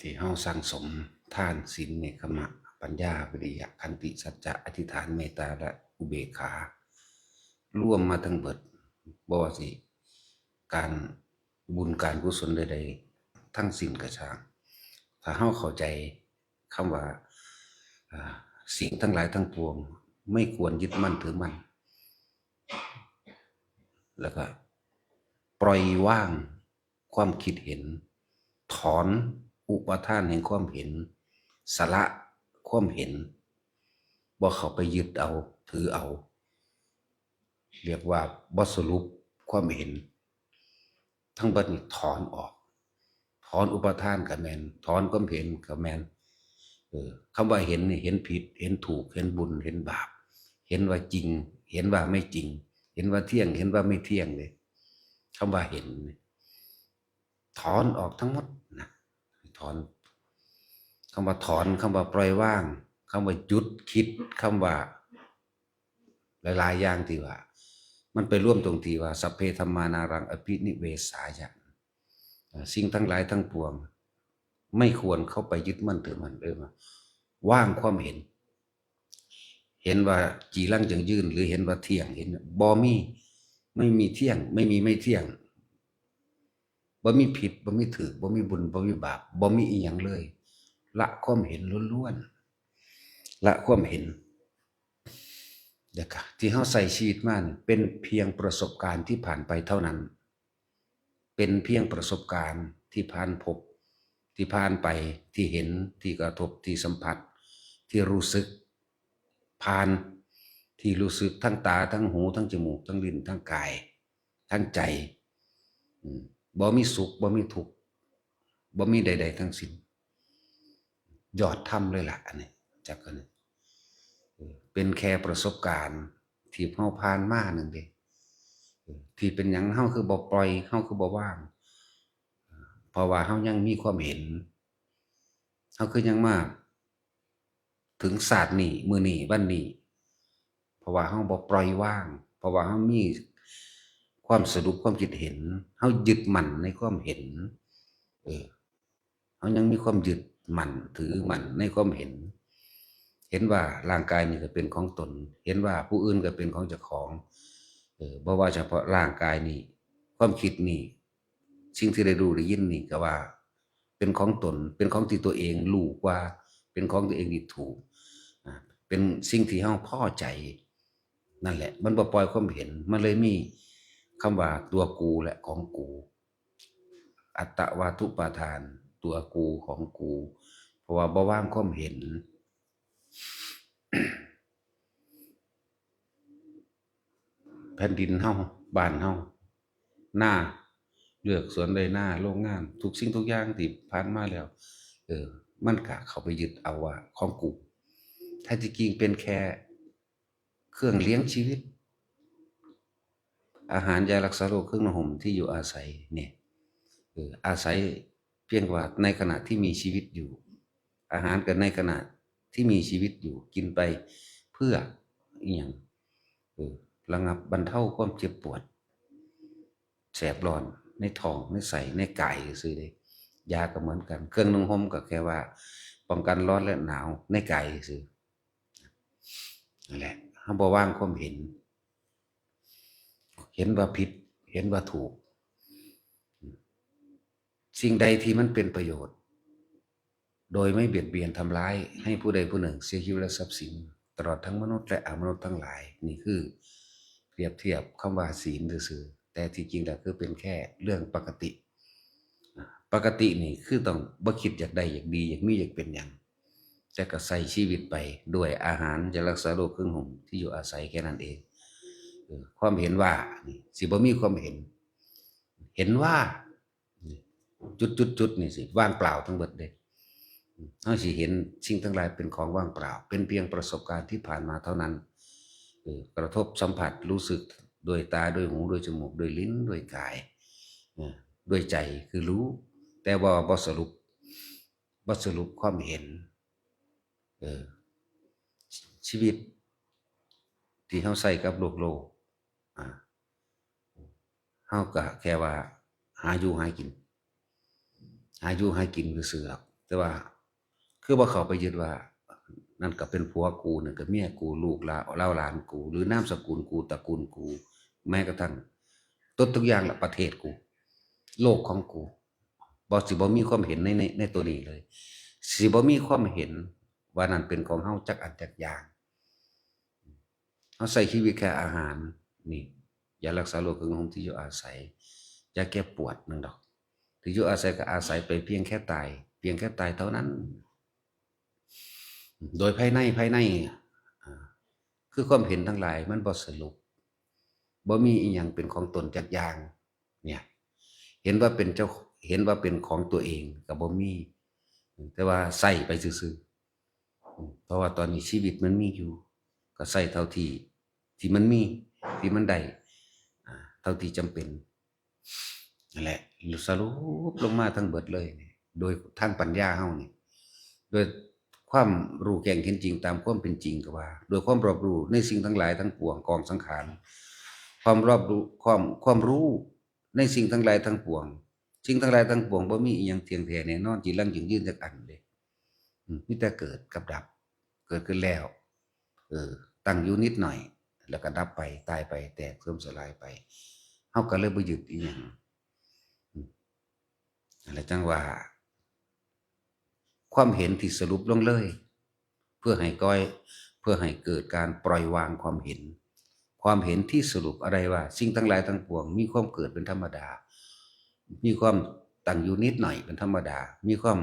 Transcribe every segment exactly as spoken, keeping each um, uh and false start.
ที่เฮาสั่งสมทาน ศีล เนกขัมมะ ปัญญา วิริยะ ขันติ สัจจะ อธิษฐาน เมตตา และอุเบกขา รวมมาทั้งเบิด บ่ว่าสิการบุญการกุศลใดๆทั้งสิ้นก็ช่าง ถ้าเฮาเข้าใจคำว่า อ่า สิ่งทั้งหลายทั้งปวงไม่ควรยึดมั่นถือมั่น แล้วก็ปล่อยวางความคิดเห็น ถอนอุปาทานแห่งความเห็น สละความเห็น บ่เข้าไปยึดเอาถือเอา เรียกว่าบ่สรุปความเห็น ทั้งเบิดนี่ถอนออก ถอนอุปาทานก็แม่น ถอนความเห็นก็แม่น เออ คำว่าเห็นนี่เห็นผิด เห็นถูก เห็นบุญ เห็นบาป เห็นว่าจริง เห็นว่าไม่จริง เห็นว่าเที่ยง เห็นว่าไม่เที่ยงเลย คำว่าเห็นนี่ถอนออกทั้งหมดนะ ถอน คำว่าถอน คำว่าปล่อยวาง คำว่าหยุดคิด คำว่า หลายๆอย่างที่ว่า มันไปรวมตรงที่ว่า สัพเพธัมมานารังอภินิเวสายะ อ่า สิ่งทั้งหลายทั้งปวง ไม่ควรเข้าไปยึดมั่นถือมั่นเลยว่า วางความเห็น เห็นว่าจีรังจังยืน หรือเห็นว่าเที่ยง เห็นบ่มี ไม่มีเที่ยง ไม่มีไม่เที่ยง บ่มีผิด บ่มีถูก บ่มีบุญ บ่มีบาป บ่มีอีหยังเลย ละความเห็นล้วนๆ ละความเห็น เดี๋ยวก่อน ที่เฮาใช้ชีวิตมานี่เป็นเพียงประสบการณ์ที่ผ่านไปเท่านั้น เป็นเพียงประสบการณ์ที่ผ่านพบ ที่ผ่านไป ที่เห็น ที่กระทบ ที่สัมผัส ที่รู้สึก ผ่าน ที่รู้สึกทั้งตา ทั้งหู ทั้งจมูก ทั้งลิ้น ทั้งกาย ทั้งใจ อืม บ่มีสุข บ่มีทุกข์ บ่มีใดๆทั้งสิ้น ยอดธรรมเลยล่ะ อันนี้ จักอันนี้ เออ เป็นแค่ประสบการณ์ที่เฮาผ่านมานั่นเด้ เออ ที่เป็นหยังเฮาคือบ่ปล่อย เฮาคือบ่วาง เออ เพราะว่าเฮายังมีความเห็น เฮาคือยังมาถึงชาตินี้ มื้อนี้ วันนี้ เพราะว่าเฮาบ่ปล่อยวาง เพราะว่าเฮามีความสรุปความคิดเห็น เฮายึดมั่นในความเห็น เออ เฮายังมีความยึดมั่นถือมั่นในความเห็น เห็นว่าร่างกายนี่ก็เป็นของตน เห็นว่าผู้อื่นก็เป็นของเจ้าของ เออ บ่ว่าเฉพาะร่างกายนี่ ความคิดนี่ สิ่งที่ได้รู้ได้ยินนี่ก็ว่า เป็นของตน เป็นของที่ตัวเองรู้กว่า เป็นของตัวเองที่ถูก อ่า เป็นสิ่งที่เฮาพอใจ นั่นแหละ มันบ่ปล่อยความเห็น มันเลยมีคำว่าตัวกูและของกู อัตตวาทุปาทาน ตัวกูของกู เพราะว่าบ่วางความเห็น แผ่นดินเฮา บ้านเฮา นา เลือกสวนไร่นา โรงงาน ทุกสิ่งทุกอย่างที่ผ่านมาแล้ว เออ มันก็เข้าไปยึดเอาว่าของกู แท้ที่จริงเป็นแค่เครื่องเลี้ยงชีวิต อาหารยารักษาโรคเครื่องนุ่งห่มที่อยู่อาศัยเนี่ย เออ อาศัยเพียงว่าในขณะที่มีชีวิตอยู่ อาหารก็ในขณะที่มีชีวิตอยู่ กินไปเพื่ออิหยัง เออ ระงับบรรเทาความเจ็บปวด แสบร้อนในท้อง ในไส้ ในกายซื่อเด้ ยาก็เหมือนกัน เครื่องนุ่งห่มก็แค่ว่าป้องกันร้อนและหนาวในกายซื่อ นั่นแหละ เฮาบ่วางความเห็น เห็นว่าผิด เห็นว่าถูก สิ่งใดที่มันเป็นประโยชน์ โดยไม่เบียดเบียนทำร้ายให้ผู้ใดผู้หนึ่งเสียชีวิตและทรัพย์สิน ตลอดทั้งมนุษย์และอมนุษย์ทั้งหลาย นี่คือเปรียบเทียบคำว่าศีลซื่อๆ แต่ที่จริงแล้วคือเป็นแค่เรื่องปกติ ปกตินี่คือต้องบ่คิดอยากได้อยากดีอยากมีอยากเป็นหยัง แต่ก็ใช้ชีวิตไปด้วยอาหารยารักษาโรคเครื่องห่มที่อยู่อาศัยแค่นั้นเอง เออ ความเห็นว่านี่สิบ่มีความเห็น เห็นว่า จุดจุดจุดนี่สิว่างเปล่าทั้งหมดเด้ เฮาสิเห็นสิ่งทั้งหลายเป็นของว่างเปล่า เป็นเพียงประสบการณ์ที่ผ่านมาเท่านั้น เออ กระทบสัมผัสรู้สึกโดยตา โดยหู โดยจมูก โดยลิ้น โดยกาย เออ โดยใจคือรู้ แต่ว่าบ่สรุป บ่สรุปความเห็น เออ ชีวิตที่เฮาใช้กับโลกโลก อ่า เฮาก็แค่ว่าหาอยู่หากิน หาอยู่หากินซื่อๆหรอก แต่ว่า คือบ่เข้าไปยึดว่า นั่นก็เป็นผัวกู นั่นก็เมียกู ลูกหลาน เล่าหลานกู หรือนามสกุลกู ตระกูลกู แม้กระทั่งทุกๆอย่างละ ประเทศกู โลกของกู บ่ สิบ่มีความเห็นใน ใน ในตัวนี้เลย สิบ่มีความเห็นว่านั่นเป็นของเฮาจักอันจักอย่าง เฮาใช้ชีวิตแค่อาหาร นี่ ยารักษาโรค เครื่องนุ่งห่ม ที่อยู่อาศัย ยาแก้ปวดนั่นดอก ที่อยู่อาศัยก็อาศัยไปเพียงแค่ตาย เพียงแค่ตายเท่านั้น โดยภายใน ภายใน อ่า คือความเห็นทั้งหลายมันบ่สรุป บ่มีอิหยังเป็นของตนจักอย่าง เนี่ย เห็นว่าเป็นเจ้า เห็นว่าเป็นของตัวเองก็บ่มี แต่ว่าใช้ไปซื่อๆ อืม เพราะว่าตอนนี้ชีวิตมันมีอยู่ ก็ใช้เท่าที่ ที่มันมี ที่มันได้ อ่า เท่าที่จำเป็น นั่นแหละ สรุปลงมาทั้งเบิดเลย โดยทางปัญญาเฮานี่ โดยความรู้แจ้งเห็นจริงตามความเป็นจริงก็ว่า โดยความรอบรู้ในสิ่งทั้งหลายทั้งปวง กองสังขาร ความรอบรู้ ความ ความรู้ในสิ่งทั้งหลายทั้งปวง สิ่งทั้งหลายทั้งปวงบ่มีอิหยังเที่ยงแท้แน่นอน จีรังยั่งยืนจักอันเด้ อืม มีแต่เกิดกับดับ เกิดขึ้นแล้ว เออ ตั้งอยู่นิดหน่อย แล้วก็ดับไป ตายไป แตก เสื่อมสลายไป เฮาก็เลยบ่ยึดอิหยัง อืม นั่นแหละจั่งว่า ความเห็นที่สรุปลงเลย เพื่อให้ก้อย เพื่อให้เกิดการปล่อยวางความเห็น ความเห็นที่สรุปอะไรว่า สิ่งทั้งหลายทั้งปวงมีความเกิดเป็นธรรมดา มีความตั้งอยู่นิดหน่อยเป็นธรรมดา มีความ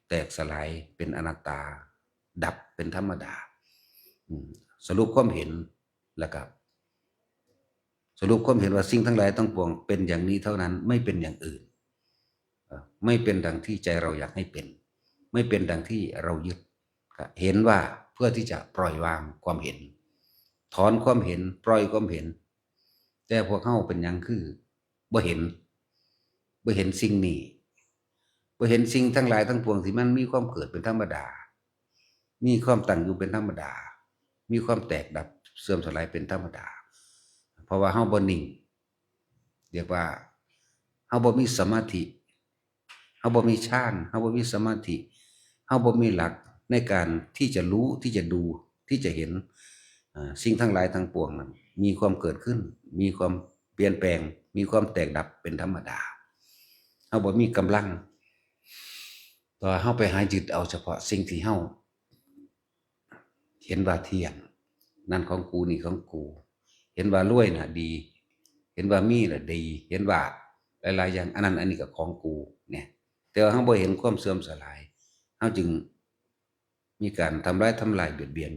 แตกสลายเป็นอนัตตา ดับเป็นธรรมดา อืม สรุปความเห็น แล้วก็ สรุปความเห็นว่าสิ่งทั้งหลายทั้งปวงเป็นอย่างนี้เท่านั้น ไม่เป็นอย่างอื่น เอ่อ ไม่เป็นดังที่ใจเราอยากให้เป็น ไม่เป็นดังที่เรายึด ก็เห็นว่าเพื่อที่จะปล่อยวางความเห็น ถอนความเห็น ปล่อยความเห็น แต่พวกเฮาเป็นหยังคือบ่เห็น บ่เห็นสิ่งนี้ บ่เห็นสิ่งทั้งหลายทั้งปวงที่มันมีความเกิดเป็นธรรมดา มีความตั้งอยู่เป็นธรรมดา มีความแตกดับเสื่อมสลายเป็นธรรมดา เพราะว่าเฮาบ่นิ่ง เรียกว่าเฮาบ่มีสมาธิ เฮาบ่มีฌาน เฮาบ่มีสมาธิ เฮาบ่มีหลักในการที่จะรู้ ที่จะดู ที่จะเห็น อ่า สิ่งทั้งหลายทั้งปวงนั้น มีความเกิดขึ้น มีความเปลี่ยนแปลง มีความแตกดับเป็นธรรมดา เฮาบ่มีกำลัง แต่ว่าเฮาไปหายึดเอาเฉพาะสิ่งที่เฮา เห็นว่าเที่ยง นั่นของกู นี่ของกู เห็นว่ารวยน่ะดี เห็นว่ามีน่ะดี เห็นว่าหลายๆอย่าง อันนั้นอันนี้ก็ของกู เนี่ย แต่ว่าเฮาบ่เห็นความเสื่อมสลาย เฮาจึงมีการทำร้ายทำลายเบียดเบียน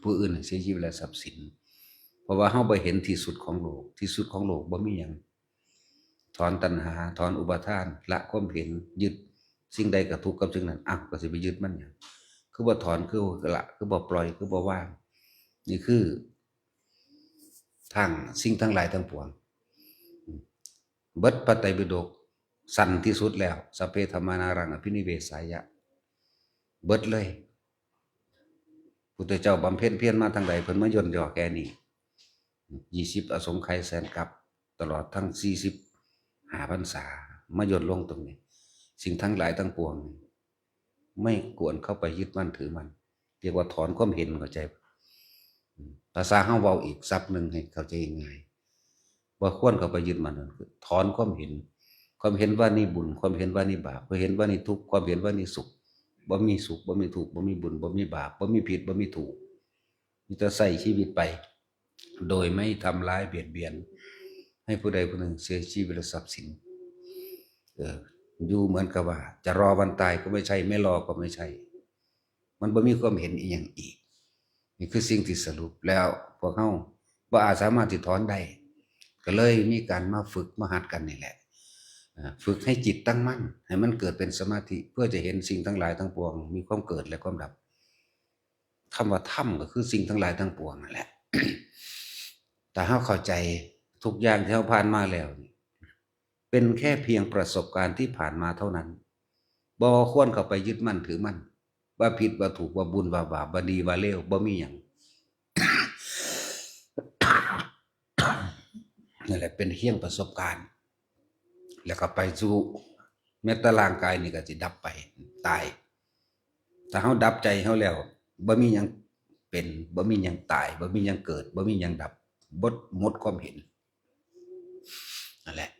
ผู้อื่นให้เสียชีวิตและทรัพย์สิน เพราะว่าเฮาบ่เห็นที่สุดของโลก ที่สุดของโลกบ่มีหยัง ถอนตัณหา ถอนอุปาทาน ละความเห็น ยึดสิ่งใดก็ทุกข์กับสิ่งนั้น อ้าว ก็สิไปยึดมันหยัง คือบ่ถอน คือบ่ละ คือบ่ปล่อย คือบ่วาง นี่คือทางสิ่งทั้งหลายทั้งปวง เบิดพระไตรปิฎก สั้นที่สุดแล้ว สัพเพธัมมานารังอภินิเวสายะ เบิดเลย พุทธเจ้าบำเพ็ญเพียรมาทางใด เพิ่นมาย่นย่อแค่นี้ ยี่สิบอสงไขยแสนกัป ตลอดทั้งสี่สิบห้าพรรษา มาย่นลงตรงนี้ สิ่งทั้งหลายทั้งปวง ไม่ควรเข้าไปยึดมั่นถือมั่น เรียกว่าถอนความเห็น เข้าใจปะ อืม ภาษาเฮาเว้าอีกศัพท์หนึ่งให้เข้าใจง่าย บ่ควรเข้าไปยึดมั่น คือถอนความเห็น ความเห็นว่านี่บุญ ความเห็นว่านี่บาป ความเห็นว่านี่ทุกข์ ความเห็นว่านี่สุข บ่มีสุข บ่มีทุกข์ บ่มีบุญ บ่มีบาป บ่มีผิด บ่มีถูก มีแต่ใช้ชีวิตไป โดยไม่ทำร้ายเบียดเบียน ให้ผู้ใดผู้หนึ่งเสียชีวิตและทรัพย์สิน เออ อยู่เหมือนกับว่า จะรอวันตายก็ไม่ใช่ ไม่รอก็ไม่ใช่ มันบ่มีความเห็นอีหยังอีก นี่คือสิ่งที่สรุปแล้ว พวกเฮาบ่อาจสามารถที่ถอนได้ ก็เลยมีการมาฝึกมาหัดกันนี่แหละ อ่า ฝึกให้จิตตั้งมั่น ให้มันเกิดเป็นสมาธิ เพื่อจะเห็นสิ่งทั้งหลายทั้งปวง มีความเกิดและความดับ คำว่าธรรมก็คือสิ่งทั้งหลายทั้งปวงนั่นแหละ ถ้าเฮาเข้าใจทุกอย่างที่เฮาผ่านมาแล้วนี่ เป็นแค่เพียงประสบการณ์ที่ผ่านมาเท่านั้น บ่ควรเข้าไปยึดมั่นถือมั่น ว่าผิดว่าถูก ว่าบุญว่าบาป ว่าดีว่าเลว บ่มีหยัง นั่นแหละเป็นเพียงประสบการณ์ แล้วก็ไปสู่ แม้แต่ร่างกายนี่ก็สิดับไป ตาย ถ้าเฮาดับใจเฮาแล้ว บ่มีหยังเป็น บ่มีหยังตาย บ่มีหยังเกิด บ่มีหยังดับ เบิดหมดความเห็น นั่นแหละ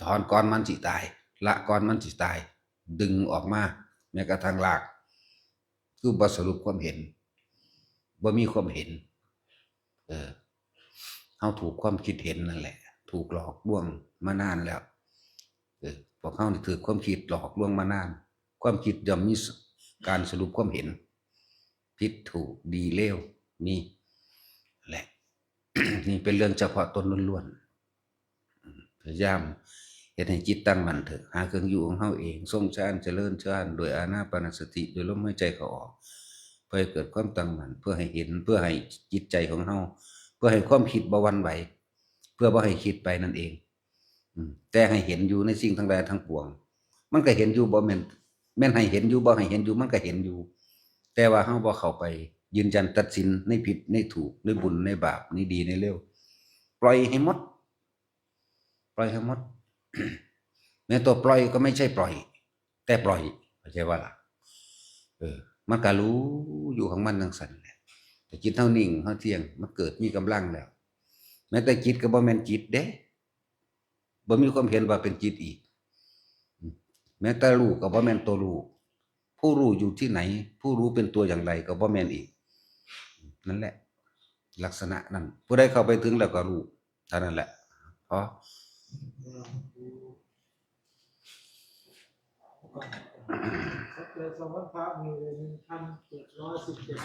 ถอนก่อนมันสิตาย ละก่อนมันสิตาย ดึงออกมา แม้กระทั่งราก คือบ่สรุปความเห็น บ่มีความเห็น เออ เฮาถูกความคิดเห็นนั่นแหละ ถูกหลอกลวงมานานแล้ว เออ พวกเฮานี่ถูกความคิดหลอกลวงมานาน ความคิดย่อมมีการสรุปความเห็น ผิดถูกดีเลว นี่แหละ นี่เป็นเรื่องเฉพาะตนล้วนๆ พยายามเฮ็ดให้จิตตั้งมั่นเถอะ หาเครื่องอยู่ของเฮาเอง ทรงฌาน เจริญฌาน โดยอานาปานสติ โดยลมหายใจเข้าออก เพื่อให้เกิดความตั้งมั่น เพื่อให้เห็น เพื่อให้จิตใจของเฮา เพื่อให้ความคิดบ่หวั่นไหว เพื่อบ่ให้คิดไปนั่นเอง อืม แต่ให้เห็นอยู่ในสิ่งทั้งหลายทั้งปวง มันก็เห็นอยู่ บ่แม่น แม่นให้เห็นอยู่ บ่ให้เห็นอยู่ มันก็เห็นอยู่ แต่ว่าเฮาบ่เข้าไปยืนยันตัดสินในผิดในถูก ในบุญในบาป ในดีในเลว ปล่อยให้หมด ปล่อยให้หมด แม้ตัวปล่อยก็ไม่ใช่ปล่อย แต่ปล่อย เข้าใจว่าล่ะ เออ มันก็รู้อยู่ของมันจั่งซั่นแหละ แต่จิตเฮานิ่ง เฮาเที่ยง มันเกิดมีกำลังแล้ว แม้แต่จิตก็บ่แม่นจิตเด้ บ่มีความเห็นว่าเป็นจิตอีก แม้แต่รู้ก็บ่แม่นตัวรู้ ผู้รู้อยู่ที่ไหน ผู้รู้เป็นตัวอย่างไรก็บ่แม่นอีก นั่นแหละ ลักษณะนั้น ผู้ใดเข้าไปถึงแล้วก็รู้ เท่านั้นแหละ พอ เจอสองวันพระมีเลยหนึ่งพันเจ็ดร้อยสิบเจ็ด